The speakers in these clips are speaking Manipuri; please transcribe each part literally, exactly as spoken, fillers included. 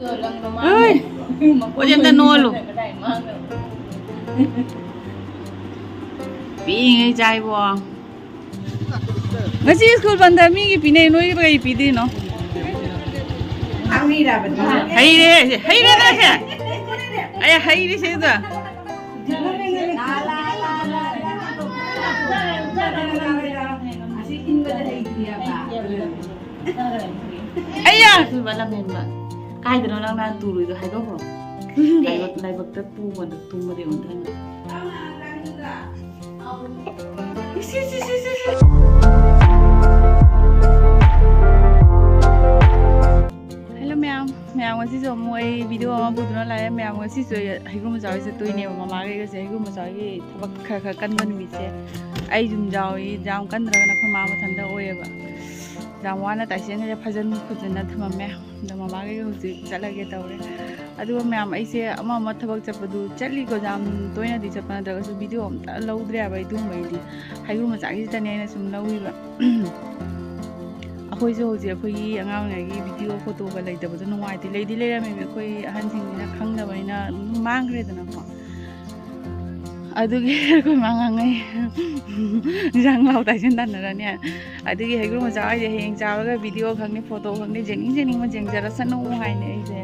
ꯍꯣꯏ, ꯄꯣꯠꯁꯦ ꯑꯝꯇ ꯅꯣꯛꯍꯜꯂꯨ꯫ ꯄꯤꯛꯏꯉꯩ ꯆꯥꯏꯕꯣ꯫ ꯉꯁꯤ ꯁ꯭ꯀꯨꯜ ꯕꯟꯗ ꯃꯤꯒꯤ ꯄꯤꯅꯩ, ꯅꯣꯏꯒꯤ ꯀꯩ ꯄꯤꯗꯣꯏꯅꯣ? ꯍꯩꯔꯦ, ꯍꯩꯔꯦ ꯅꯪꯁꯦ꯫ ꯑꯩ ꯍꯩꯔꯦ ꯁꯤꯗ꯫ ꯑꯩꯌꯥ! ꯑꯩꯈꯣꯏ ꯕꯥ ꯂꯝꯍꯦꯟꯕ꯫ ꯀꯥꯏꯗꯅꯣ ꯅꯪ ꯅꯍꯥꯟ ꯇꯨꯔꯨꯏꯗꯣ ꯍꯥꯏꯗꯣꯛꯈ꯭ꯔꯣ꯫ ꯂꯥꯏꯕꯛ, ꯂꯥꯏꯕꯛꯇ ꯄꯨꯕꯗꯣ ꯇꯨꯝꯕꯗꯤ ꯑꯣꯟꯊꯪꯅ꯫ ꯏꯁ, ꯏꯁ, ꯏꯁ, ꯏꯁ, ꯏꯁ꯫ ꯍꯦꯜꯂꯣ ꯃꯌꯥꯝ, ꯃꯌꯥꯝ ꯉꯁꯤꯁꯨ ꯑꯃꯨꯛ ꯑꯩ ꯚꯤꯗꯤꯑꯣ ꯑꯃ ꯄꯨꯗꯨꯅ ꯂꯥꯛꯑꯦ꯫ ꯃꯌꯥꯝ ꯉꯁꯤꯁꯨ ꯑꯩ ꯍꯩꯒ꯭ꯔꯨ ꯃꯆꯥ ꯍꯣꯏ ꯆꯠꯇꯣꯏꯅꯦꯕ꯫ ꯃꯃꯥꯒꯩꯒꯁꯦ ꯍꯩꯒ꯭ꯔꯨ ꯃꯆꯥ ꯍꯣꯏꯒꯤ ꯊꯕꯛ ꯈꯔ ꯈꯔ ꯀꯟꯕ ꯅꯨꯃꯤꯠꯁꯦ ꯑꯩ ꯑꯗꯨꯝ ꯌꯥꯎꯏ꯫ ꯌꯥꯝ ꯀꯟꯗ꯭ꯔꯒꯅ ꯑꯩꯈꯣꯏ ꯃꯥ ꯃꯊꯟꯇ ꯑꯣꯏꯌꯦꯕ꯫ ꯌꯥꯝ ꯋꯥꯅ ꯇꯥꯏꯁꯦꯟꯒꯁꯦ ꯐꯖꯅ ꯈꯣꯠꯆꯟꯅ ꯊꯝꯃꯝꯃꯦ꯫ ꯑꯗꯣ ꯃꯃꯥꯒꯩꯒ ꯍꯧꯖꯤꯛ ꯆꯠꯂꯒꯦ ꯇꯧꯔꯦ꯫ ꯑꯗꯨꯒ ꯃꯌꯥꯝ ꯑꯩꯁꯦ ꯑꯃ ꯑꯃ ꯊꯕꯛ ꯆꯠꯄꯗꯨ ꯆꯠꯂꯤꯀꯣ, ꯌꯥꯝ ꯇꯣꯏꯅꯗꯤ ꯆꯠꯄ ꯅꯠꯇ꯭ꯔꯒꯁꯨ ꯚꯤꯗꯤꯑꯣ ꯑꯝꯇ ꯂꯧꯗ꯭ꯔꯦ ꯍꯥꯏꯕ ꯑꯩ ꯑꯗꯨꯒꯨꯝꯕꯩꯗꯤ꯫ ꯍꯩꯒ꯭ꯔꯨ ꯃꯆꯥꯒꯤꯁꯤꯗꯅꯦ ꯑꯩꯅ ꯁꯨꯝ ꯂꯧꯔꯤꯕ꯫ ꯑꯩꯈꯣꯏꯁꯨ ꯍꯧꯖꯤꯛ ꯑꯩꯈꯣꯏꯒꯤ ꯑꯉꯥꯡ ꯑꯣꯏꯔꯤꯉꯩꯒꯤ ꯚꯤꯗꯤꯑꯣ ꯐꯣꯇꯣꯒ ꯂꯩꯇꯕꯗꯣ ꯅꯨꯡꯉꯥꯏꯇꯦ꯫ ꯂꯩꯗꯤ ꯂꯩꯔꯝꯃꯤꯕ, ꯑꯩꯈꯣꯏ ꯑꯍꯟꯁꯤꯡꯁꯤꯅ ꯈꯪꯗꯕꯅꯤꯅ ꯑꯗꯨꯝ ꯃꯥꯡꯈ꯭ꯔꯦꯗꯅꯀꯣ꯫ ꯑꯗꯨꯒꯤ ꯑꯩꯈꯣꯏ ꯃꯥ ꯉꯥꯡꯅꯩ꯫ ꯏꯟꯁꯥꯡ ꯂꯥꯎ ꯇꯥꯏꯁꯤꯟ ꯇꯥꯟꯅꯔꯅꯤ꯫ ꯑꯗꯨꯒꯤ ꯍꯩꯒ꯭ꯔꯨ ꯃꯆꯥ ꯍꯣꯏꯗꯤ ꯍꯌꯦꯡ ꯆꯥꯕꯒ ꯚꯤꯗꯤꯑꯣ ꯈꯪꯗꯦ, ꯐꯣꯇꯣ ꯈꯪꯗꯦ, ꯌꯦꯡꯅꯤꯡ ꯌꯦꯡꯅꯤꯡꯕ ꯌꯦꯡꯖꯔꯁꯅꯨ ꯍꯥꯏꯅ ꯑꯩꯁꯦ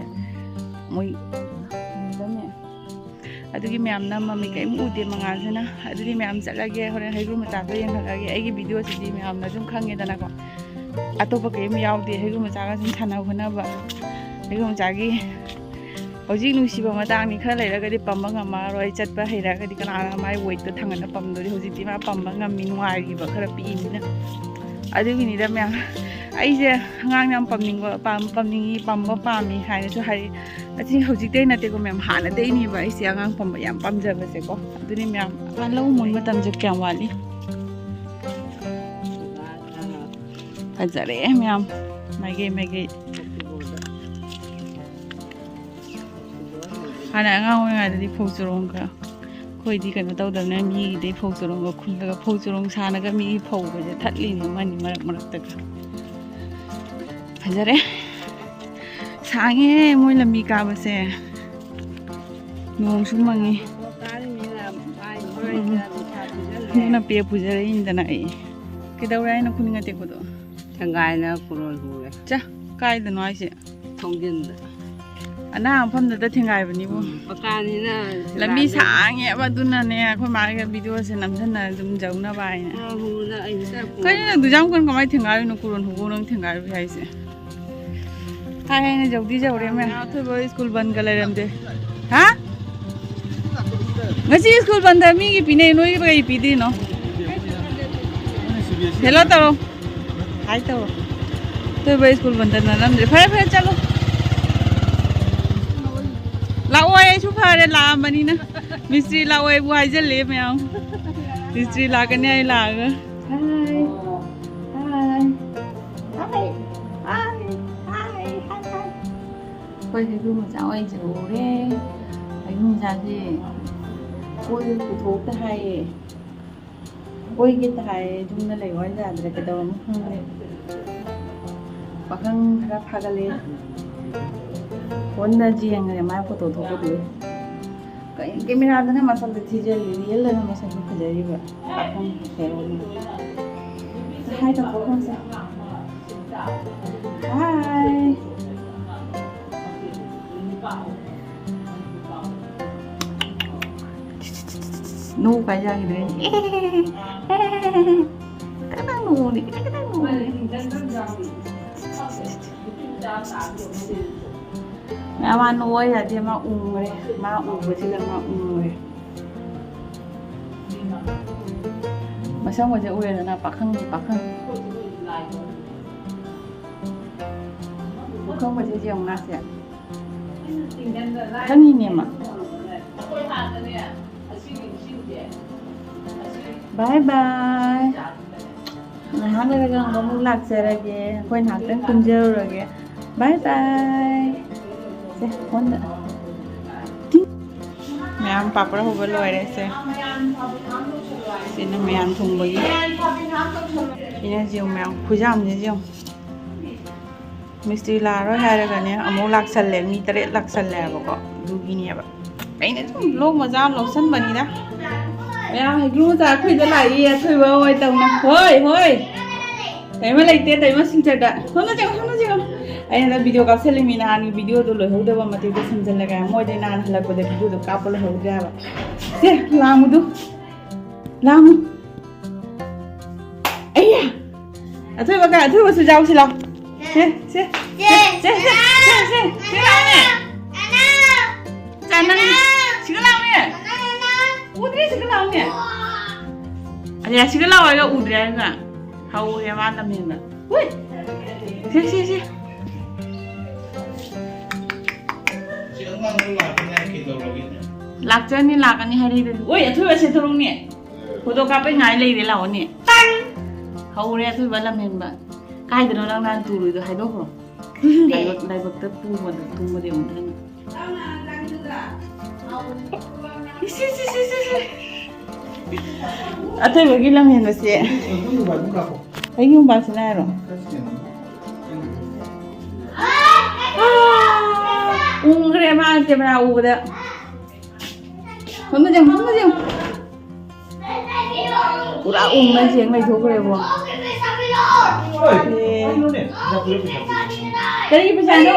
ꯃꯣꯏ ꯌꯦꯡꯖꯅꯤ꯫ ꯑꯗꯨꯒꯤ ꯃꯌꯥꯝ ꯅꯝꯃꯝꯃꯤ, ꯀꯔꯤꯝ ꯎꯗꯦ ꯃꯉꯥꯜꯁꯤꯅ꯫ ꯑꯗꯨꯗꯤ ꯃꯌꯥꯝ ꯆꯠꯂꯒꯦ, ꯍꯣꯔꯦꯟ ꯍꯩꯒ꯭ꯔꯨ ꯃꯆꯥꯗꯣ ꯌꯦꯡꯍꯜꯂꯒꯦ꯫ ꯑꯩꯒꯤ ꯚꯤꯗꯤꯑꯣꯁꯤꯗꯤ ꯃꯌꯥꯝꯅ ꯑꯗꯨꯝ ꯈꯪꯉꯦꯗꯅꯀꯣ꯫ ꯑꯇꯣꯞꯄ ꯀꯔꯤꯝ ꯌꯥꯎꯗꯦ, ꯍꯩꯒ꯭ꯔꯨ ꯃꯆꯥꯒ ꯁꯨꯝ ꯁꯥꯟꯅ ꯈꯣꯠꯅꯕ꯫ ꯍꯩꯒ꯭ꯔꯨ ꯃꯆꯥꯒꯤ ꯍꯧꯖꯤꯛ ꯅꯨꯡꯁꯤꯕ ꯃꯇꯥꯡꯅꯤ, ꯈꯔ ꯂꯩꯔꯒꯗꯤ ꯄꯝꯕ ꯉꯝꯃꯔꯣꯏ꯫ ꯆꯠꯄ ꯍꯩꯔꯛꯑꯒꯗꯤ ꯀꯅꯥꯅ ꯃꯥꯏ ꯋꯦꯠꯇꯣ ꯊꯥꯡꯒꯠꯅ ꯄꯝꯗꯣꯔꯤ? ꯍꯧꯖꯤꯛꯇꯤ ꯃꯥ ꯄꯝꯕ ꯉꯝꯃꯤ, ꯅꯨꯡꯉꯥꯏꯔꯤꯕ ꯈꯔ ꯄꯤꯛꯏꯅꯤꯅ꯫ ꯑꯗꯨꯒꯤꯅꯤꯗ ꯃꯌꯥꯝ, ꯑꯩꯁꯦ ꯑꯉꯥꯡ ꯌꯥꯝ ꯄꯝꯅꯤꯡꯕ, ꯄꯥꯝ-, ꯄꯝꯅꯤꯡꯉꯤ, ꯄꯝꯕ ꯄꯥꯝꯃꯤ ꯍꯥꯏꯅꯁꯨ ꯍꯥꯏ꯫ ꯑꯁꯤ ꯍꯧꯖꯤꯛꯇꯩ ꯅꯠꯇꯦꯀꯣ ꯃꯌꯥꯝ, ꯍꯥꯟꯅꯗꯩꯅꯦꯕ ꯑꯩꯁꯦ ꯑꯉꯥꯡ ꯄꯝꯕ ꯌꯥꯝ ꯄꯥꯝꯖꯕꯁꯦꯀꯣ꯫ ꯑꯗꯨꯅꯤ ꯃꯌꯥꯝ, ꯑꯥ, ꯂꯧ ꯃꯨꯟ ꯃꯇꯝꯁꯦ ꯀꯌꯥꯝ ꯋꯥꯠꯂꯤ? ꯐꯖꯔꯦ ꯃꯌꯥꯝ, ꯃꯥꯏꯀꯩ ꯃꯥꯏꯀꯩ꯫ ꯍꯥꯟꯅ ꯑꯉꯥꯡ ꯑꯣꯏꯔꯤꯉꯩꯗꯗꯤ ꯐꯧ ꯆꯔꯣꯡꯒ ꯑꯩꯈꯣꯏꯗꯤ ꯀꯩꯅꯣ ꯇꯧꯗꯕꯅꯤꯅ ꯃꯤꯒꯤꯗꯩ ꯐꯧ ꯆꯔꯣꯡꯒ ꯈꯨꯜꯂꯒ ꯐꯧ ꯆꯔꯣꯡ ꯁꯥꯅꯒ ꯃꯤꯒꯤ ꯐꯧꯒꯁꯦ ꯊꯠꯂꯤꯅꯦ ꯑꯃꯅꯤ ꯃꯔꯛ ꯃꯔꯛꯇꯒ꯫ ꯐꯖꯔꯦ꯫ ꯁꯥꯡꯉꯦ ꯃꯣꯏ ꯂꯝꯕꯤ ꯀꯥꯕꯁꯦ꯫ ꯅꯣꯡꯁꯨ ꯃꯪꯉꯤ꯫ ꯎꯝ꯫ ꯑꯗꯨꯅ ꯄꯦ ꯄꯨꯖꯔꯛꯏꯅꯤꯗꯅ ꯑꯩ꯫ ꯀꯩꯗꯧꯔꯦ ꯍꯥꯏꯅꯣ ꯈꯨꯅꯤꯡ ꯑꯇꯦꯛꯄꯗꯣ? ꯊꯦꯡꯒꯥꯏꯅ ꯀꯣꯔꯣꯟ ꯍꯨꯔꯦ꯫ ꯆꯥ, ꯀꯥꯏꯗꯅꯣ ꯍꯥꯏꯁꯦ? ꯊꯣꯡꯖꯤꯟꯗ꯫ ꯑꯅꯥ ꯃꯐꯝꯗꯨꯗ ꯊꯦꯡꯒꯥꯏꯕꯅꯤꯕꯨ꯫ ꯎꯝ, ꯃꯀꯥꯅꯤꯅ ꯂꯝꯕꯤ ꯁꯦꯟꯗꯥꯟ ꯁꯥꯡꯉꯦꯕ, ꯑꯗꯨꯅꯅꯦ ꯑꯩꯈꯣꯏ ꯃꯥꯒ ꯚꯤꯗꯤꯑꯣꯁꯦ ꯅꯝꯁꯟꯅ ꯑꯗꯨꯝ ꯌꯧꯅꯕ ꯍꯥꯏꯅ꯫ ꯀꯣꯔꯣꯟ ꯍꯨꯅ ꯑꯩ ꯍꯦꯛꯇ ꯀꯩꯅꯣ ꯅꯪ ꯗꯨꯖꯥꯝ ꯀꯣꯟ ꯀꯃꯥꯏꯅ ꯊꯦꯡꯒꯥꯏꯔꯤꯅꯣ? ꯀꯣꯔꯣꯟ ꯍꯨꯕꯧ ꯅꯪ ꯊꯦꯡꯒꯥꯏꯔꯨꯏ ꯍꯥꯏꯁꯦ? ꯍꯥꯏ ꯍꯥꯏꯅ ꯌꯧꯗꯤ ꯌꯧꯔꯦ ꯃꯌꯥꯝ꯫ ꯑꯊꯣꯏꯕ ꯁ꯭ꯀꯨꯜ ꯕꯟꯒ ꯂꯩꯔꯝꯗꯦ꯫ ꯍꯥ? ꯉꯁꯤ ꯁ꯭ꯀꯨꯜ ꯕꯟꯗ ꯃꯤꯒꯤ ꯄꯤꯅꯩ, ꯅꯣꯏꯒꯤ ꯀꯩ ꯄꯤꯗꯣꯏꯅꯣ? ꯍꯦꯜꯂꯣ ꯇꯧꯔꯣ꯫ ꯍꯥꯏ ꯇꯧꯔꯣ꯫ ꯑꯊꯣꯏꯕ ꯁ꯭ꯀꯨꯜ ꯕꯟꯗ ꯅꯠꯂꯝꯗ꯭ꯔꯦ꯫ ꯐꯔꯦ, ꯐꯔꯦ, ꯆꯠꯂꯣ꯫ ꯂꯥꯛꯑꯣ, ꯑꯩꯁꯨ ꯐꯔꯦ ꯂꯥꯛꯑꯝꯕꯅꯤꯅ꯫ ꯃꯤꯁꯇ꯭ꯔꯤ ꯂꯥꯛꯑꯣ ꯑꯩꯕꯨ ꯍꯥꯏꯖꯜꯂꯦ ꯃꯌꯥꯝ꯫ ꯃꯤꯁꯇ꯭ꯔꯤ ꯂꯥꯛꯀꯅꯤ ꯑꯩ ꯂꯥꯛꯑꯒ꯫ ꯍꯥꯏ꯫ ꯍꯥꯏ꯫ ꯍꯥꯏ꯫ ꯍꯥꯏ꯫ ꯍꯥꯏ꯫ ꯍꯥꯏ꯫ ꯍꯥꯏ꯫ ꯑꯩꯈꯣꯏ ꯍꯩꯒ꯭ꯔꯨ ꯃꯆꯥ ꯑꯣꯏꯅ ꯆꯔꯨꯔꯦ꯫ ꯍꯩꯒ꯭ꯔꯨ ꯃꯆꯥꯁꯦ ꯀꯣꯏ ꯄꯨꯊꯣꯛꯇ ꯍꯥꯏꯌꯦ꯫ ꯀꯣꯏꯒꯦ ꯇ ꯍꯥꯏꯌꯦ, ꯌꯨꯝꯗ ꯂꯩꯌꯣ ꯍꯥꯏꯅ ꯌꯥꯗ꯭ꯔꯦ, ꯀꯩꯗꯧꯔꯝꯅꯣ ꯈꯪꯗꯦ꯫ ꯄꯥꯈꯪ ꯈꯔ ꯐꯥꯒꯠꯂꯦ꯫ ꯐꯣꯟꯗ ꯌꯦꯡꯉꯦ ꯃꯥꯏ ꯐꯣꯇꯣ ꯊꯣꯛꯄꯗꯨ꯫ ꯀꯩ ꯀꯦꯃꯦꯔꯥꯗꯅ ꯃꯁꯛꯇ ꯊꯤꯖꯜꯂꯤ, ꯔꯤꯌꯦꯜꯗꯅ ꯃꯁꯛꯇ ꯐꯖꯔꯤꯕ ꯄꯥꯈꯪ ꯍꯦꯔꯣꯅꯤ꯫ ꯍꯥꯏ ꯇꯧꯊꯣꯛꯈ꯭ꯔꯁꯦ꯫ ꯍꯥꯏ꯫ ꯅꯣꯛꯎ ꯀꯥꯏ ꯌꯥꯈꯤꯗ꯭ꯔꯦ꯫ ꯈꯤꯇꯪ ꯅꯣꯛꯎꯅꯦ, ꯈꯤꯇꯪ ꯅꯣꯛꯎꯅꯦ꯫ ꯃꯥ ꯅꯣꯛꯑꯣ ꯌꯥꯗꯦ, ꯃꯥ ꯎꯪꯈ꯭ꯔꯦ꯫ ꯃꯥ ꯎꯕꯁꯤꯗ ꯃꯥ ꯎꯪꯈ꯭ꯔꯦ꯫ ꯃꯁꯝꯒꯁꯦ ꯎꯔꯦꯗꯅ, ꯄꯥꯈꯪꯅꯤ, ꯄꯥꯈꯪ꯫ ꯄꯨꯈꯝꯒꯁꯦ ꯌꯦꯡꯉꯨ ꯉꯥꯁꯦ꯫ ꯈꯪꯉꯤꯅꯦ ꯃꯥ꯫ ꯕꯥꯏ ꯕꯥꯏ꯫ ꯉꯥꯏꯍꯥꯛ ꯂꯩꯔꯒ ꯑꯃꯨꯛ ꯂꯥꯛꯆꯔꯒꯦ꯫ ꯑꯩꯈꯣꯏ ꯉꯥꯏꯍꯥꯛꯇꯪ ꯄꯨꯟꯖꯔꯨꯔꯒꯦ꯫ ꯕꯥꯏ ꯕꯥꯏ꯫ ꯁꯦ, ꯐꯣꯟꯗ꯫ ꯃꯌꯥꯝ ꯄꯥꯄꯔ ꯍꯧꯕ ꯂꯣꯏꯔꯦ ꯁꯦ꯫ ꯁꯤꯅ ꯃꯌꯥꯝ ꯊꯣꯡꯕꯒꯤ꯫ ꯁꯤꯅ ꯌꯦꯡꯉꯨ ꯃꯌꯥꯝ ꯈꯨꯌꯥꯝꯁꯦ ꯌꯦꯡꯉꯨ꯫ ꯃꯤꯁꯇ꯭ꯔꯤ ꯂꯥꯛꯑꯔꯣꯏ ꯍꯥꯏꯔꯒꯅꯦ, ꯑꯃꯨꯛ ꯂꯥꯛꯁꯜꯂꯦ, ꯃꯤ ꯇꯔꯦꯠ ꯂꯥꯛꯁꯜꯂꯦꯕꯀꯣ, ꯑꯗꯨꯒꯤꯅꯦꯕ꯫ ꯑꯩꯅ ꯁꯨꯝ ꯕ꯭ꯂꯣꯛ ꯃꯆꯥ ꯑꯃ ꯂꯧꯁꯟꯕꯅꯤꯗ꯫ ꯑꯌꯥ, ꯍꯩꯒ꯭ꯔꯨ ꯃꯆꯥ ꯑꯩꯈꯣꯏꯗ ꯂꯥꯛꯏ, ꯑꯊꯣꯏꯕ ꯍꯣꯏ ꯇꯧꯅ꯫ ꯍꯣꯏ, ꯍꯣꯏ꯫ ꯇꯩꯃ ꯂꯩꯇꯦ, ꯇꯩꯃ ꯁꯤꯡꯆꯔꯗ꯫ ꯁꯣꯝꯗ ꯆꯪꯉꯣ, ꯁꯣꯝꯗ ꯆꯪꯉꯣ꯫ ꯑꯩꯅ ꯍꯟꯗꯛ ꯚꯤꯗꯤꯑꯣ ꯀꯥꯞꯁꯜꯂꯤꯃꯤ, ꯅꯍꯥꯟꯒꯤ ꯚꯤꯗꯤꯑꯣꯗꯣ ꯂꯣꯏꯍꯧꯗꯕ ꯃꯇꯦꯛꯇꯣ ꯁꯝꯖꯜꯂꯒ꯫ ꯃꯣꯏꯗꯤ ꯅꯍꯥꯟ ꯍꯜꯂꯛꯄꯗ ꯚꯤꯗꯤꯑꯣꯗꯣ ꯀꯥꯞꯄ ꯂꯣꯏꯍꯧꯗ꯭ꯔꯦ ꯍꯥꯏꯕ꯫ ꯁꯦ, ꯂꯥꯡꯕꯗꯨ꯫ ꯂꯥꯡꯉꯨ꯫ ꯑꯩꯌꯥ! ꯑꯊꯣꯏꯕ ꯀꯥꯏ? ꯑꯊꯣꯏꯕꯁꯨ ꯌꯥꯎꯁꯤ ꯂꯥꯎ꯫ ꯁꯦ, ꯁꯦ, ꯁꯦ, ꯁꯦ, ꯁꯦ, ꯁꯦ, ꯁꯦ, ꯁꯦ ꯂꯥꯎꯅꯦ꯫ ꯆꯥ, ꯅꯪ ꯁꯤꯒ ꯂꯥꯎꯅꯦ꯫ ꯎꯗ꯭ꯔꯤ, ꯁꯤꯒ ꯂꯥꯎꯅꯦ꯫ ꯑꯗꯩ ꯁꯤꯒ ꯂꯥꯎ ꯍꯥꯏꯔꯒ ꯎꯗ꯭ꯔꯦ ꯍꯥꯏꯔꯒ꯫ ꯍꯧꯔꯦ ꯃꯥ ꯂꯝꯍꯦꯟꯕ꯫ ꯍꯨꯏ! ꯁꯦ, ꯁꯦ, ꯁꯦ꯫ ꯁꯤ ꯑꯉꯥꯡꯗꯣ ꯂꯥꯛꯄ ꯉꯥꯏ ꯀꯩꯗꯧꯔꯒꯦꯅꯦ? ꯂꯥꯛꯆꯅꯤ, ꯂꯥꯛꯀꯅꯤ ꯍꯥꯏꯔꯛꯏꯗꯨꯗꯤ꯫ ꯑꯣꯏ, ꯑꯊꯣꯏꯕ ꯁꯦ ꯊꯣꯔꯛꯅꯦ꯫ ꯐꯣꯇꯣ ꯀꯥꯞꯄꯩ ꯉꯥꯏ ꯂꯩꯔꯦ, ꯂꯥꯛꯑꯣꯅꯦ꯫ ꯍꯧꯔꯦ ꯑꯊꯣꯏꯕ ꯂꯝꯍꯦꯟꯕ꯫ ꯀꯥꯏꯗꯅꯣ ꯅꯪ ꯅꯍꯥꯟ ꯇꯨꯔꯨꯏꯗꯣ? ꯍꯥꯏꯗꯣꯛꯈ꯭ꯔꯣ꯫ ꯂꯥꯏꯕꯛ-, ꯂꯥꯏꯕꯛꯇ ꯄꯨꯕꯗꯣ, ꯇꯨꯝꯕꯗꯤ ꯑꯃꯨꯛ ꯍꯦꯟꯅ꯫ ꯏꯁ, ꯏꯁ, ꯏꯁ, ꯏꯁ, ꯏꯁ꯫ ꯑꯊꯣꯏꯕꯒꯤ ꯂꯝꯍꯦꯟꯕꯁꯦ꯫ ꯑꯩꯒꯤ ꯃꯣꯕꯥꯏꯜꯁꯤꯅ ꯍꯥꯏꯔꯣ? ꯑꯥ, ꯎꯪꯈ꯭ꯔꯦ ꯃꯥ ꯀꯦꯃꯦꯔꯥ ꯎꯕꯗ꯫ ꯁꯣꯝꯗ ꯌꯦꯡꯉꯨ, ꯁꯣꯝꯗ ꯌꯦꯡꯉꯨ꯫ ꯄꯨꯔꯥ ꯎꯪꯅ ꯆꯦꯡ ꯂꯩꯊꯣꯛꯈ꯭ꯔꯦꯕꯣ꯫ ꯑꯦ꯫ ꯀꯔꯤꯒꯤ ꯄꯩꯁꯥꯅꯣ?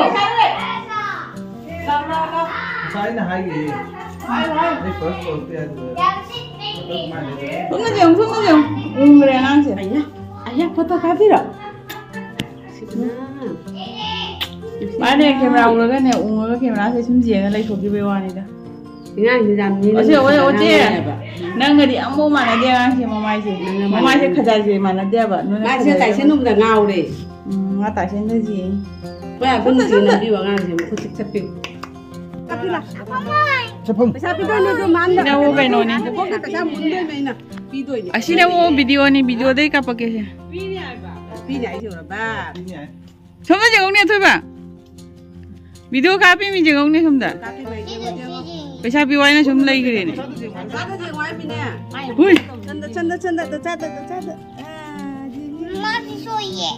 ꯉꯁꯥꯏ ꯑꯩꯅ ꯍꯥꯏꯈꯤꯌꯦ꯫ ꯑꯩ ꯐꯥꯔꯁ ꯀꯣꯜ ꯄꯦ ꯑꯗꯨꯗ꯫ ꯁꯣꯝꯗ ꯌꯦꯡꯉꯨ, ꯁꯣꯝꯗ ꯌꯦꯡꯉꯨ꯫ ꯎꯪꯈ꯭ꯔꯦ ꯑꯉꯥꯡꯁꯦ꯫ ꯑꯩꯅ, ꯑꯩꯅ ꯐꯣꯇꯣ ꯀꯥꯞꯄꯤꯔꯣ? ꯃꯥꯅꯦ, ꯀꯦꯃꯦꯔꯥ ꯎꯔꯒꯅꯦ, ꯎꯪꯉꯒ ꯀꯦꯃꯦꯔꯥꯁꯦ ꯁꯨꯝ ꯌꯦꯡꯉ ꯂꯩꯊꯣꯛꯈꯤꯕꯩ ꯋꯥꯅꯤꯗ꯫ ꯑꯉꯥꯡꯁꯦ ꯌꯥꯝ ꯅꯦꯝꯅ ꯑꯁꯤ, ꯑꯣꯏ, ꯑꯣꯏ, ꯆꯦ꯫ ꯉꯥꯡꯉꯦꯕ꯫ ꯅꯪꯒꯗꯤ ꯑꯃꯨꯛ ꯃꯥꯟꯅꯗꯦ ꯑꯉꯥꯡꯁꯦ, ꯃꯃꯥꯏꯁꯦ꯫ ꯅꯪꯅ ꯃꯃꯥꯏꯁꯦ ꯃꯥꯟꯅꯗꯦ꯫ ꯈꯖꯥꯏꯁꯦ ꯃꯥꯟꯅꯗꯦꯕ꯫ ꯅꯣꯏꯅ ꯃꯥꯁꯦ ꯈꯖꯥꯏꯁꯦ ꯇꯥꯏꯁꯟ ꯎꯕꯗ ꯉꯥꯎꯔꯦ꯫ ꯎꯝ, ꯃꯥ ꯇꯥꯏꯁꯟꯗ ꯌꯦꯡꯉꯤ꯫ ꯍꯣꯏ, ꯑꯗꯨꯝ ꯁꯣꯝꯗ, ꯁꯣꯝꯗ꯫ ꯆꯦꯟꯅꯕꯤꯌꯨ ꯑꯉꯥꯡꯁꯦ, ꯃꯈꯨꯠ ꯆꯤꯛꯊꯠꯄꯤꯌꯨ꯫ ꯆꯠꯐꯝ꯫ ꯄꯩꯁꯥ ꯄꯤꯗꯣꯏꯅꯦ ꯑꯗꯣ, ꯃꯥꯅ ꯁꯤꯅ ꯑꯃꯨꯛ ꯀꯩꯅꯣꯅꯤ꯫ ꯈꯣꯡꯁꯦ ꯄꯩꯁꯥ ꯃꯨꯟꯗꯣꯏꯅꯦ ꯑꯩꯅ ꯄꯤꯗꯣꯏꯅꯦ꯫ ꯑꯁꯤꯅ ꯑꯃꯨꯛ ꯚꯤꯗꯤꯑꯣꯅꯤ, ꯚꯤꯗꯤꯑꯣꯗꯩ ꯀꯥꯞꯄꯛꯀꯦꯁꯦ꯫ ꯄꯤꯅꯤ ꯍꯥꯏꯁꯦ, ꯕꯥ꯫ ꯁꯣꯝꯗ ꯌꯦꯡꯉꯨꯅꯦ, ꯑꯊꯣꯏꯕ꯫ ꯚꯤꯗꯤꯑꯣ ꯀꯥꯞꯄꯤ ꯃꯤ ꯌꯦꯡꯉꯨꯅꯦ ꯁꯣꯝꯗ꯫ ꯀꯥꯞꯄꯤ ꯃꯩ ꯌꯦꯡꯉꯣ, ꯌꯦꯡꯉꯣ꯫ ꯄꯩꯁꯥ ꯄꯤꯌꯨ ꯍꯥꯏꯅ ꯁꯨꯝ ꯂꯩꯈ꯭ꯔꯦꯅꯦ꯫ ꯆꯥꯗ ꯌꯦꯡꯉꯣ ꯍꯥꯏꯃꯤꯅꯦ꯫ ꯍꯨꯏ꯫ ꯆꯟꯗ, ꯆꯟꯗ, ꯆꯟꯗ, ꯆꯥꯗ, ꯆꯥꯗ꯫ ꯑꯥ, ꯌꯦꯡꯉꯣ꯫ ꯃꯥꯗꯤ ꯁꯣꯏꯌꯦ꯫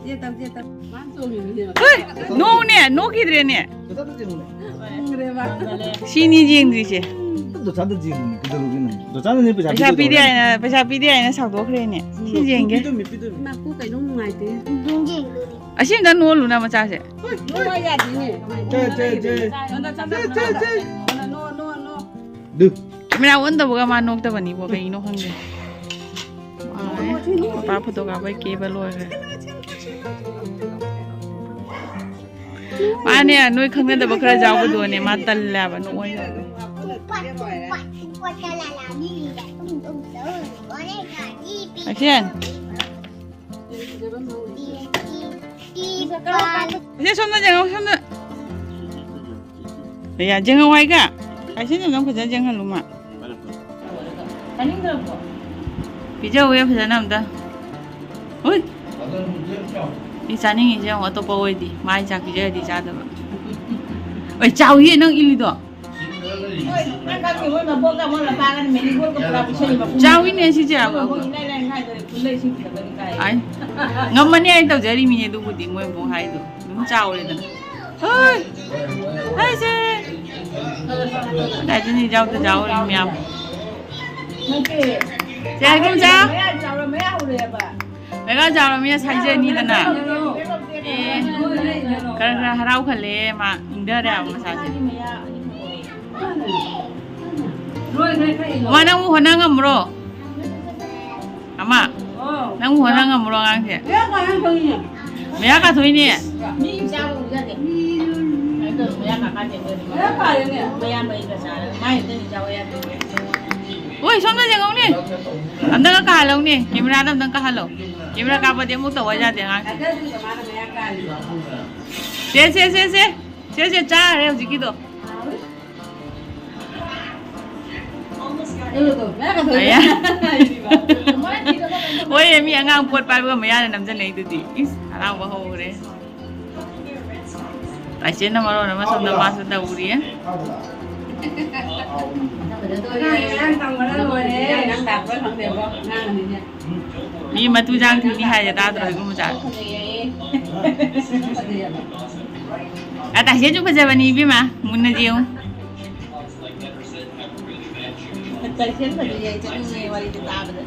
ꯆꯦ ꯇꯧ, ꯆꯦ ꯇꯧ꯫ ꯃꯥꯅ ꯆꯣꯡꯉꯤꯕꯅꯦꯕ꯫ ꯍꯣꯏ, ꯅꯣꯡꯅꯦ, ꯅꯣꯛꯈꯤꯗ꯭ꯔꯦꯅꯦ꯫ ꯗꯣꯆꯥꯟꯗ ꯆꯦꯜꯂꯨꯅꯦ꯫ ꯈꯪꯈ꯭ꯔꯦꯕ꯫ ꯁꯤꯅꯤ ꯌꯦꯡꯗ꯭ꯔꯤꯁꯦ꯫ ꯗꯣꯆꯥꯟꯗ ꯆꯦꯜꯂꯨꯅꯦ, ꯀꯩꯗꯧꯔꯒꯦ ꯅꯪ? ꯗꯣꯆꯥꯟꯗꯅꯦ ꯄꯩꯁꯥ ꯄꯩꯁꯥ ꯄꯤꯗꯣꯏ ꯄꯤꯗꯦ ꯇꯧꯔꯒꯦ꯫ ꯍꯥꯏꯅ, ꯄꯩꯁꯥ ꯄꯤꯗꯦ ꯍꯥꯏꯅ ꯁꯥꯎꯗꯣꯛꯈ꯭ꯔꯦꯅꯦ꯫ ꯁꯤ ꯌꯦꯡꯒꯦ꯫ ꯄꯤꯗꯣꯏꯅꯦ, ꯄꯤꯗꯣꯏꯅꯦ꯫ ꯃꯥ ꯀꯣꯛ ꯀꯩꯅꯣꯝ ꯅꯨꯡꯉꯥꯏꯇꯦ꯫ ꯑꯁꯤ ꯑꯝꯇ ꯅꯣꯛꯍꯜꯂꯨꯅ ꯃꯆꯥꯁꯦ꯫ ꯅꯣꯛꯑ ꯌꯥꯗꯦꯅꯦ꯫ ꯆꯦ, ꯆꯦ, ꯆꯦ꯫ ꯅꯣ, ꯅꯣ, ꯅꯣ, ꯅꯣ꯫ ꯗꯨ꯫ ꯀꯦꯃꯦꯔꯥ ꯑꯣꯟ ꯇꯧꯕꯒ ꯃꯥ ꯅꯣꯛꯇꯕꯅꯤꯕꯣ, ꯀꯩꯒꯤꯅꯣ ꯈꯪꯗꯦ꯫ ꯃꯥ ꯄꯥ ꯐꯣꯇꯣ ꯀꯥꯞꯄꯩ ꯀꯦꯕ ꯂꯣꯏꯈ꯭ꯔꯦ꯫ ꯃꯥꯅꯦ, ꯅꯣꯏ ꯈꯪꯅꯗꯕ ꯈꯔ ꯌꯥꯎꯕꯗꯨꯅꯦ ꯃꯥ ꯇꯜꯂꯦ ꯍꯥꯏꯕ, ꯅꯣꯛꯑꯣꯏ ꯍꯥꯏꯕ꯫ ꯑꯁꯦꯟ꯫ ꯑꯁꯦꯟ, ꯁꯣꯝꯗ ꯌꯦꯡꯉꯣ, ꯁꯣꯝꯗ꯫ ꯌꯥ, ꯌꯦꯡꯍꯧ ꯍꯥꯏꯒ꯫ ꯀꯥꯏꯁꯦꯟ ꯑꯝꯇꯪ ꯐꯖꯅ ꯌꯦꯡꯍꯜꯂꯨ ꯃꯥ꯫ ꯄꯤꯖꯧꯋꯦ ꯐꯖꯅ ꯑꯝꯇ꯫ ꯍꯨꯏ꯫ ꯃꯤ ꯆꯥꯅꯤꯡꯉꯤꯁꯦ ꯌꯦꯡꯉꯣ, ꯑꯇꯣꯞꯄ ꯑꯣꯏꯗꯤ꯫ ꯃꯥꯏ ꯆꯥꯛ ꯄꯤꯖꯔꯗꯤ ꯆꯥꯗꯕ꯫ ꯑꯣꯏ, ꯆꯥꯎꯌꯦ ꯅꯪ ꯏꯜꯂꯤꯗꯣ꯫ ꯍꯣꯏ, ꯅꯪ ꯈꯪꯗꯦ, ꯃꯣꯏ ꯃꯕꯣꯛꯀ ꯃꯣꯏ ꯃꯄꯥꯒꯅ ꯃꯦꯔꯤꯒꯣꯜꯒ ꯄꯨꯔꯥ ꯄꯤꯁꯜꯂꯤꯕ꯫ ꯆꯥꯎꯏꯅꯦ ꯁꯤꯁꯦ꯫ ꯃꯣꯏ ꯃꯕꯣꯛ ꯏꯅꯥꯏ ꯂꯥꯏꯅ ꯍꯥꯏꯗꯣꯔꯦ, ꯈꯨꯜꯂꯩ ꯁꯤꯡꯕꯗ ꯀꯔꯤ ꯀꯥꯏ? ꯑꯥꯏ꯫ ꯉꯝꯃꯅꯤ ꯍꯥꯏꯅ ꯇꯧꯖꯔꯤꯃꯤꯅꯦ, ꯑꯗꯨꯕꯨꯗꯤ ꯃꯣꯏ ꯃꯕꯣꯛ ꯍꯥꯏꯗꯣ꯫ ꯑꯗꯨꯝ ꯆꯥꯎꯔꯦꯗꯅ꯫ ꯍꯣꯏ꯫ ꯍꯥꯏꯁꯦ꯫ ꯀꯗꯥꯏꯗꯩꯅꯣ ꯏꯖꯥꯎꯗ ꯆꯥꯎꯔꯤ ꯃꯌꯥꯝ꯫ ꯅꯠꯇꯦ꯫ ꯆꯦ ꯍꯥꯏꯒꯨꯝ ꯆꯥ꯫ ꯃꯌꯥ ꯆꯥꯎꯔ ꯃꯌꯥ ꯍꯧꯔꯛꯑꯦꯕ꯫ ꯃꯌꯥ ꯆꯥꯎꯔ ꯃꯌꯥ ꯁꯥꯏꯖꯅꯤꯗꯅ꯫ ꯑꯦ꯫ ꯈꯔ ꯈꯔ ꯍꯔꯥꯎꯈꯠꯂꯦ ꯃꯥ꯫ ꯏꯪꯊꯔꯦ ꯍꯥꯏꯕ ꯃꯁꯥꯁꯦ꯫ ꯃꯥ ꯅꯪꯕꯨ ꯍꯣꯠꯅ ꯉꯝꯕ꯭ꯔꯣ? ꯑꯃ, ꯅꯪꯕꯨ ꯍꯣꯠꯅ ꯉꯝꯕ꯭ꯔꯣ ꯑꯉꯥꯡꯁꯦ? ꯃꯌꯥ ꯀꯥꯊꯣꯛꯏꯅꯦ꯫ ꯍꯣꯏ, ꯁꯣꯝꯗ ꯌꯦꯡꯉꯧꯅꯦ꯫ ꯑꯝꯇꯒ ꯀꯥꯍꯜꯂꯧꯅꯦ꯫ ꯀꯦꯃꯦꯔꯥꯗ ꯑꯝꯇꯪ ꯀꯥꯍꯜꯂꯣ꯫ ꯀꯦꯃꯦꯔꯥ ꯀꯥꯞꯄꯗꯤ ꯑꯃꯨꯛ ꯇꯧꯕ ꯌꯥꯗꯦ ꯑꯉꯥꯡꯁꯦ꯫ ꯁꯦ, ꯁꯦ, ꯁꯦ, ꯁꯦ꯫ ꯁꯦ, ꯁꯦ, ꯆꯥꯔꯦ ꯍꯧꯖꯤꯛꯀꯤꯗꯣ꯫ ꯑꯌꯥ꯫ ꯍꯣꯏ, ꯃꯤ ꯑꯉꯥꯡ ꯄꯣꯠ ꯄꯥꯏꯕꯒ ꯃꯌꯥꯅ ꯅꯝꯖꯟꯅꯩꯗꯨꯗꯤ꯫ ꯏꯁ, ꯍꯔꯥꯎꯕ ꯍꯧꯈ꯭ꯔꯦ꯫ ꯂꯥꯏꯆꯦꯟꯅ ꯃꯔꯣꯟ ꯑꯃ ꯁꯣꯝꯗ ꯃꯥꯁꯨ ꯇꯧꯔꯤꯌꯦ꯫ ꯃꯤ ꯃꯇꯨ ꯆꯥꯡ ꯊꯤꯅꯤ ꯍꯥꯏꯁꯦ ꯇꯥꯗ꯭ꯔꯣ, ꯏꯕꯨꯡ ꯃꯆꯥ? ꯑꯇꯥꯁꯤꯁꯨ ꯐꯖꯕꯅꯤ ꯏꯕꯦꯝꯃ, ꯃꯨꯟꯅ ꯌꯦꯡꯉꯨ꯫ ꯇꯥꯏꯁꯦꯟ ꯐꯖꯩ ꯍꯥꯏ ꯆꯠꯅꯤꯡꯉꯦ ꯋꯥꯔꯤꯁꯦ ꯇꯥꯕꯗ꯫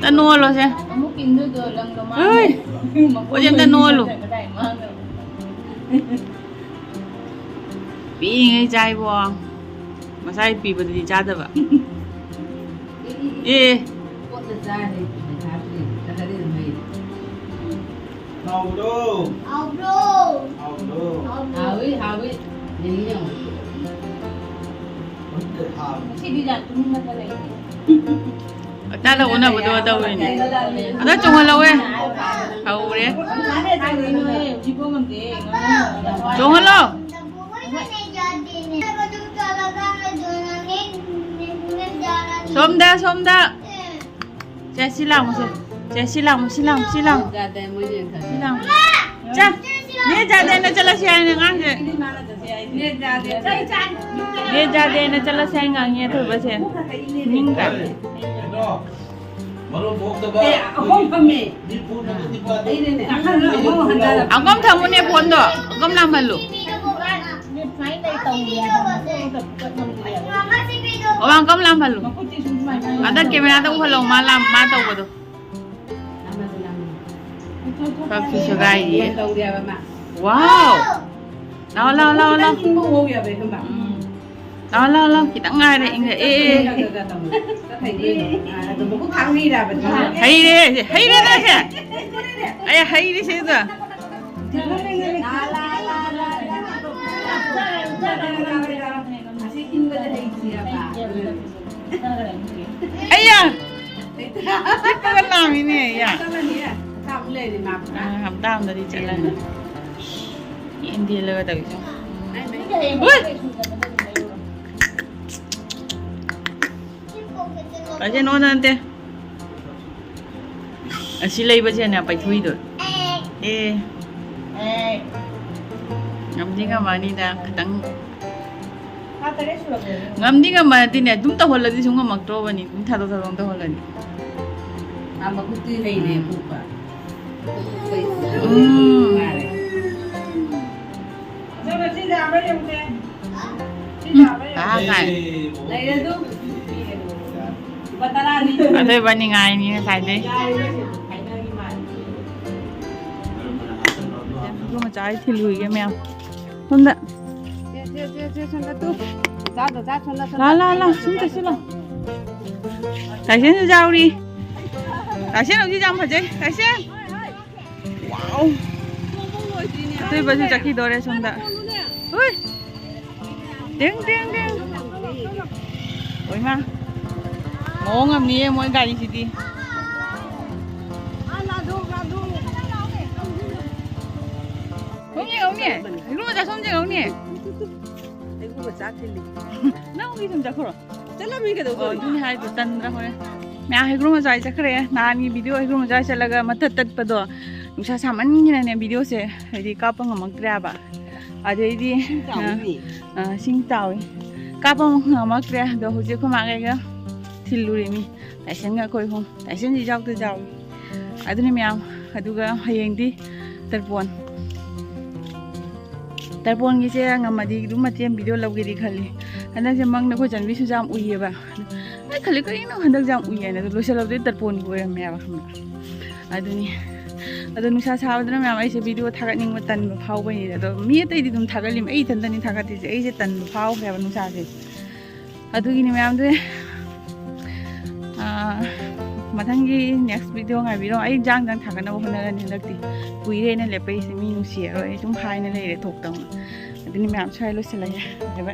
ꯇ ꯅꯣꯜꯂꯣꯁꯦ꯫ ꯑꯃꯨꯛ ꯏꯟꯗꯣꯏꯗꯣ ꯂꯪꯗꯣ ꯃꯥꯡꯉꯦ꯫ ꯍꯣꯏ꯫ ꯃꯈꯣꯡ ꯄꯣꯠꯁꯦ ꯑꯝꯇ ꯅꯣꯜꯂꯨ꯫ ꯀꯗꯥꯏ ꯃꯥꯡꯉꯦ? ꯄꯤꯛꯏꯉꯩ ꯆꯥꯏꯕꯣ꯫ ꯉꯁꯥꯏ ꯄꯤꯕꯗꯨꯗꯤ ꯆꯥꯗꯕ꯫ ꯑꯦ꯫ ꯄꯣꯠꯇ ꯆꯥ ꯍꯩꯇ꯭ꯔꯤꯉꯩ ꯍꯥꯞꯇ꯭ꯔꯤ꯫ ꯈꯔ ꯈꯔꯗꯤ ꯑꯗꯨꯝ ꯍꯩꯔꯦ꯫ ꯍꯥꯎꯕ꯭ꯔꯣ? ꯍꯥꯎꯕ꯭ꯔꯣ? ꯍꯥꯎꯕ꯭ꯔꯣ? ꯍꯥꯎꯕ꯭ꯔꯣ? ꯍꯥꯎꯋꯤ, ꯍꯥꯎꯋꯤ꯫ ꯌꯦꯡꯉꯤ ꯌꯦꯡꯉꯣ꯫ ꯍꯥꯎꯋꯤ꯫ ꯉꯁꯤꯗꯤ ꯌꯥꯝ ꯇꯨꯝꯅꯤꯡꯉꯒ ꯂꯩꯅꯦ꯫ ꯆꯥꯅ ꯎꯅꯕꯗꯣ ꯇꯧꯔꯤꯅꯦ꯫ ꯑꯗ ꯆꯣꯡꯍꯜꯍꯧꯋꯦ꯫ ꯍꯧꯔꯦ꯫ ꯆꯣꯡꯍꯜꯂꯣ꯫ ꯁꯣꯝꯗ, ꯁꯣꯝꯗ꯫ ꯁꯦ, ꯁꯤ ꯂꯥꯡꯉꯨꯁꯦ꯫ ꯁꯦ, ꯁꯤ ꯂꯥꯡꯉꯨ, ꯁꯤ ꯂꯥꯡꯉꯨ, ꯁꯤ ꯂꯥꯡꯉꯨ꯫ ꯁꯤ ꯂꯥꯡꯉꯨ꯫ ꯆꯥ, ꯅꯦ ꯖꯥꯗꯦꯅ ꯆꯠꯂꯁꯤ ꯍꯥꯏꯅ ꯑꯉꯥꯡꯁꯦ꯫ ꯅꯦ ꯖꯥꯗꯦꯅ ꯆꯠꯂꯁꯤ ꯍꯥꯏꯅ ꯉꯥꯡꯉꯤ ꯑꯊꯣꯏꯕꯁꯦ꯫ ꯅꯤꯡꯗ꯭ꯔꯥ? ꯀꯩꯅꯣ, ꯃꯔꯨꯝ ꯊꯣꯛꯇꯕ꯫ ꯑꯦ, ꯑꯍꯨꯝ ꯐꯝꯃꯦ꯫ ꯃꯤ ꯐꯨꯅꯕ ꯅꯤꯄꯥꯗꯣ꯫ ꯑꯩꯅꯅꯦ, ꯑꯍꯨꯝ ꯍꯟꯖꯜꯂꯛꯄ꯫ ꯑꯒꯝ ꯊꯝꯃꯨꯅꯦ ꯐꯣꯟꯗꯣ꯫ ꯑꯒꯝ ꯂꯥꯝꯍꯜꯂꯨ꯫ ꯁꯨꯃꯥꯏꯅ ꯇꯧꯔꯤ ꯍꯥꯏꯕ꯫ ꯃꯈꯣꯡꯗ ꯄꯨꯈꯠ ꯉꯝꯗꯦ ꯍꯥꯏꯕ꯫ ꯑꯣ, ꯑꯒꯝ ꯂꯥꯝꯍꯜꯂꯨ꯫ ꯃꯈꯨꯠꯇꯤ ꯁꯨꯝ ꯁꯨꯃꯥꯏꯅ ꯑꯗ ꯀꯦꯃꯦꯔꯥꯗ ꯎꯍꯜꯂꯣ, ꯃꯥ ꯂꯥꯝ-, ꯃꯥ ꯇꯧꯕꯗꯣ꯫ ꯐꯛꯁꯨ ꯁꯦꯒꯥꯏꯔꯤꯌꯦ꯫ ꯋꯥꯎ! ꯂꯥꯎ, ꯂꯥꯎ, ꯂꯥꯎ, ꯂꯥꯎ꯫ ꯎꯝ꯫ ꯂꯥꯎ, ꯂꯥꯎ, ꯂꯥꯎ꯫ ꯈꯤꯇꯪ ꯉꯥꯏꯔꯦ, ꯏꯪꯉꯛꯑꯦ꯫ ꯍꯩꯔꯦ, ꯍꯩꯔꯦ ꯅꯪꯁꯦ꯫ ꯑꯩ ꯍꯩꯔꯦ ꯁꯤꯗ꯫ ꯑꯩꯌꯥ! ꯍꯤꯞꯄꯒ ꯂꯥꯝꯃꯤꯅꯦ, ꯑꯩꯌꯥ꯫ ꯑꯥ, ꯍꯞꯇꯥ ꯑꯃꯗꯗꯤ ꯆꯠꯂꯅꯤ꯫ ꯌꯦꯟ ꯊꯤꯜꯂꯒ ꯇꯧꯔꯤꯁꯦ꯫ ꯎꯏ! ꯀꯥꯏꯗꯩꯅꯣ ꯅꯠꯇꯦ꯫ ꯑꯁꯤ ꯂꯩꯕꯁꯦꯅꯦ ꯄꯩꯊꯨꯏꯗꯣ꯫ ꯑꯦ꯫ ꯉꯝꯗꯤ ꯉꯝꯃꯅꯤꯗ, ꯈꯤꯇꯪ꯫ ꯊꯥ ꯇꯔꯦꯠ ꯁꯨꯔꯕꯅꯦ꯫ ꯉꯝꯗꯤ ꯉꯝꯃꯗꯤꯅꯦ, ꯑꯗꯨꯝ ꯇꯧꯍꯜꯂꯗꯤ ꯁꯨꯝ ꯉꯝꯃꯛꯇ꯭ꯔꯣꯕꯅꯤ, ꯑꯗꯨꯝ ꯊꯥꯗꯣꯛ ꯊꯥꯗꯣꯛ ꯇꯧꯍꯜꯂꯗꯤ꯫ ꯃꯥ ꯃꯈꯨꯠꯇꯤ ꯍꯩꯔꯦ ꯎꯝ꯫ ꯄꯣꯛꯄ꯫ ꯎꯝ꯫ ꯎꯝ, ꯇꯥꯡꯉꯥꯏ꯫ ꯑꯗꯨ ꯏꯕꯥꯅꯤ ꯉꯥꯏꯅꯤ ꯉꯁꯥꯏꯗꯩ꯫ ꯑꯗꯨ ꯃꯆꯥ ꯑꯩ ꯊꯤꯜꯂꯨꯏꯒꯦ ꯃꯌꯥꯝ꯫ ꯁꯣꯝꯗ꯫ ꯂꯥ, ꯂꯥ, ꯂꯥ, ꯁꯨꯝ ꯆꯠꯁꯤꯜꯂꯣ꯫ ꯇꯥꯏꯁꯦꯟꯁꯨ ꯌꯥꯎꯔꯤ꯫ ꯇꯥꯏꯁꯦꯟ ꯍꯧꯖꯤꯛ ꯌꯥꯝ ꯐꯖꯩ꯫ ꯇꯥꯏꯁꯦꯟ! ꯋꯥꯎ! ꯑꯇꯣꯏꯕꯁꯨ ꯆꯠꯈꯤꯗꯣꯔꯦ ꯁꯣꯝꯗ꯫ ꯍꯨꯏ! ꯇꯦꯡ, ꯇꯦꯡ, ꯇꯦꯡ! ꯑꯣꯏꯃꯥ! ꯃꯑꯣꯡ ꯑꯃꯅꯤꯌꯦ ꯃꯣꯏ ꯒꯥꯔꯤꯁꯤꯗꯤ꯫ ꯁꯣꯝ ꯌꯦꯡꯉꯧꯅꯦ꯫ ꯍꯩꯀ꯭ꯔꯨ ꯃꯆꯥ ꯁꯣꯝ ꯌꯦꯡꯉꯧꯅꯦ꯫ ꯍꯩꯀ꯭ꯔꯨ ꯃꯆꯥ ꯊꯤꯜꯂꯤ꯫ ꯅꯪꯒꯤ ꯁꯨꯝ ꯆꯠꯈ꯭ꯔꯣ꯫ ꯆꯠꯂꯝꯃꯤ ꯀꯩꯗꯧꯗꯣꯔꯤ? ꯑꯣ, ꯑꯗꯨꯅꯤ ꯍꯥꯏꯗꯣ, ꯇꯟꯗ꯭ꯔꯥ ꯍꯣꯔꯦꯟ꯫ ꯃꯌꯥꯝ ꯍꯩꯀ꯭ꯔꯨ ꯃꯆꯥ ꯆꯠꯈ꯭ꯔꯦ꯫ ꯅꯍꯥꯟꯒꯤ ꯚꯤꯗꯤꯑꯣ ꯍꯩꯀ꯭ꯔꯨ ꯃꯆꯥ ꯆꯠꯂꯒ ꯃꯊꯛ ꯇꯠꯄꯗꯣ ꯅꯨꯡꯁꯥ ꯁꯥꯃꯟꯒꯤꯅꯅꯦ ꯚꯤꯗꯤꯑꯣꯁꯦ ꯍꯥꯏꯗꯤ ꯀꯥꯞꯄ ꯉꯝꯃꯛꯇ꯭ꯔꯦꯕ꯫ ꯑꯗꯩꯗꯤ, ꯏꯁꯤꯡ ꯆꯥꯎꯕꯅꯤ꯫ ꯑ, ꯏꯁꯤꯡ ꯆꯥꯎꯋꯤ꯫ ꯀꯥꯞꯄ ꯑꯃꯨꯛ ꯉꯝꯃꯛꯇ꯭ꯔꯦ꯫ ꯑꯗꯣ ꯍꯧꯖꯤꯛ ꯑꯩꯈꯣꯏ ꯃꯥꯒ ꯑꯩꯒ ꯊꯤꯜꯂꯨꯔꯤꯃꯤ꯫ ꯇꯥꯏꯁꯟꯒ ꯑꯩꯈꯣꯏ ꯑꯍꯨꯝ꯫ ꯇꯥꯏꯁꯟꯁꯤ ꯌꯥꯎꯗ ꯌꯥꯎꯏ꯫ ꯑꯗꯨꯅꯤ ꯃꯌꯥꯝ꯫ ꯑꯗꯨꯒ ꯍꯌꯦꯡꯗꯤ ꯇꯔꯄꯣꯟ꯫ ꯇꯔꯄꯣꯟꯒꯤꯁꯦ ꯉꯝꯃꯗꯤ ꯑꯗꯨꯝ ꯃꯇꯦꯛ ꯑꯃ ꯚꯤꯗꯤꯑꯣ ꯂꯧꯒꯦꯗꯤ ꯈꯜꯂꯤ꯫ ꯍꯟꯗꯛꯁꯦ ꯃꯪꯗ ꯑꯩꯈꯣꯏ ꯆꯟꯕꯤꯁꯨ ꯌꯥꯝ ꯎꯏꯌꯦꯕ꯫ ꯑꯗꯣ ꯑꯩ ꯈꯜꯂꯤ ꯀꯔꯤꯅꯣ ꯍꯟꯗꯛꯁꯦ ꯌꯥꯝ ꯎꯏ ꯍꯥꯏꯅ꯫ ꯑꯗꯣ ꯂꯣꯏꯁꯤꯜꯂꯛꯄꯗꯗꯤ ꯇꯔꯄꯣꯟꯒꯤ ꯑꯣꯏꯔꯝꯃꯦꯕ ꯈꯪꯕ꯭ꯔꯥ? ꯑꯗꯨꯅꯤ꯫ ꯑꯗꯣ ꯅꯨꯡꯁꯥ ꯁꯥꯕꯗꯨꯅ ꯃꯌꯥꯝ ꯑꯩꯁꯦ ꯚꯤꯗꯤꯑꯣ ꯊꯥꯒꯠꯅꯤꯡꯕ ꯇꯟꯕ ꯐꯥꯎꯕꯩꯅꯤꯗ꯫ ꯑꯗꯣ ꯃꯤ ꯑꯇꯩꯗꯤ ꯑꯗꯨꯝ ꯊꯥꯒꯠꯂꯤꯃꯤ, ꯑꯩ ꯏꯊꯟꯇꯅꯤ ꯊꯥꯒꯠꯇ꯭ꯔꯤꯁꯦ꯫ ꯑꯩꯁꯦ ꯇꯟꯕ ꯐꯥꯎꯈ꯭ꯔꯦꯕ ꯅꯨꯡꯁꯥꯁꯦ꯫ ꯑꯗꯨꯒꯤꯅꯤ ꯃꯌꯥꯝꯗꯨ꯫ ꯑꯥ, ꯃꯊꯪꯒꯤ next video ꯉꯥꯏꯕꯤꯔꯣ꯫ ꯑꯩ ꯏꯟꯖꯥꯡ ꯏꯟꯖꯥꯡ ꯊꯥꯒꯠꯅꯕ ꯍꯣꯠꯅꯔꯅꯤ ꯍꯟꯗꯛꯇꯤ꯫ ꯀꯨꯏꯔꯦ ꯑꯩꯅ ꯂꯦꯞꯄꯛꯏꯁꯦ, ꯃꯤ ꯅꯨꯡꯁꯤꯔꯔꯣꯏ꯫ ꯑꯩ ꯁꯨꯝ ꯍꯥꯏꯅ ꯂꯩꯔꯦ ꯊꯣꯛꯇꯧꯅ꯫ ꯑꯗꯨꯅꯤ ꯃꯌꯥꯝ ꯁ꯭ꯋꯥꯏ ꯂꯣꯏꯁꯤꯜꯂꯒꯦ꯫ Bye bye꯫